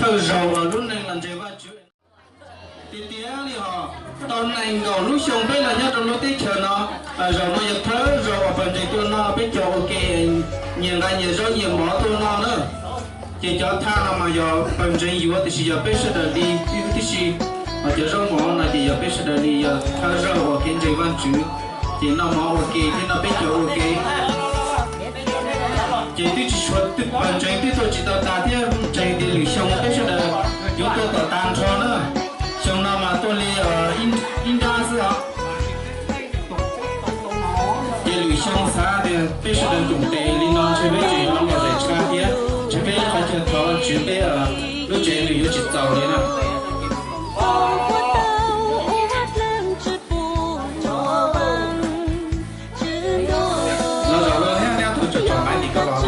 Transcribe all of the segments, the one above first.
Thawj zaug uas lub neej los ntseeg Vajtswv. Tiag tiag li hos, tau nees nkaum lub xyoo peb los nyob rau lub teb chaws no, zaum no yog thawj zaug uas pawg ntseeg tuaj noj peb cov ua ke, nyias nqa nyias zaub nyias mov tuaj noj na. Ces cov thaj no mas yog pawg ntseeg yuav tiam sis yog peb sawv daws li tib si, hos cov zaub mov no ces yog peb sawv daws li, yog thawj zaug uas kev ntseeg Vajtswv, ces noj mov ua ke thiab noj peb cov ua ke. Ces twb tsis suav pawg ntseeg twb tuaj tsis tau tas thiab, ntseeg tias lwm xyoo peb sawv daws yuav tuaj tom tag nrho na. Xyoo no mas tuaj li ib nrab xwb os. Ces lwm xyoo xav tias peb sawv daws koom tes li no ntshe peb tseem yuav los zem tshaj thiab, ntshe peb qhov chaw thov Vajtswv peb lub tsev nws yuav tsis txaus li na. Los zaum los thiab, neb tau tsom tsom maiv tim ko los.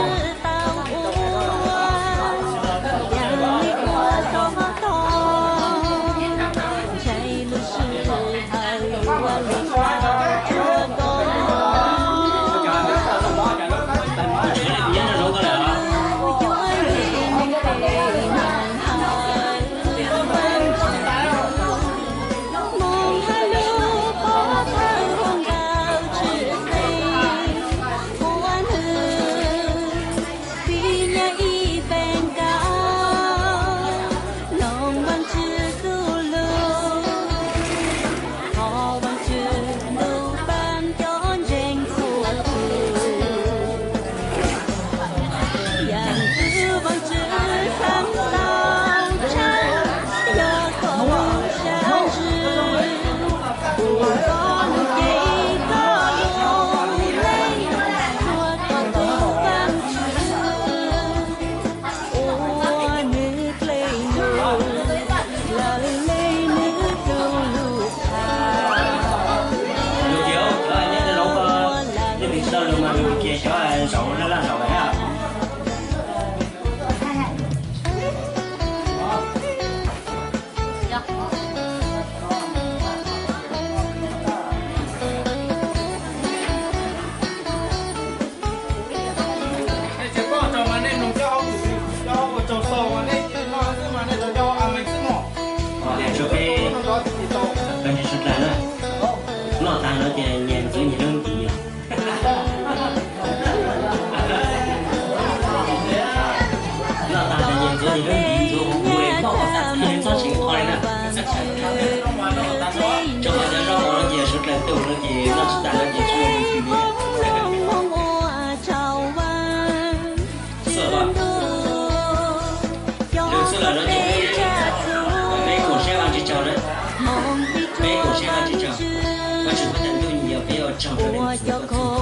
Lus tias cov nyob rau lub, leej twg tsis tau lus mas lus kiag cov zaum laj laj zaum lawm na. Nej tsis paub tsaug mas nej mloog cov hauv, cov hauv paus tsaug xaus mas nej cia li noj xwb mas nej tau cov hauv a mees xwb mog. Tsuas peb, peb sawv daws na, noj tag no ces nyias ntxuav nyias lub ntiv. Noj tag ces nyias ntxuav nyias lub ntiv, ntxuav huv huv li, noj kom tag thiaj li txhob tseem qhov li na. Tso qhov cov zaub no ces sawv daws tu no ces noj tsis tag no ces tsuas ua li. Xwb, lwm xwb lawm no ces peb koom siab Vajtswv tsaug na. Peb koom siab Vajtswv tsaug. Vajtswv peb tag ntuj nyiam peb ua tsaug rau leej txiv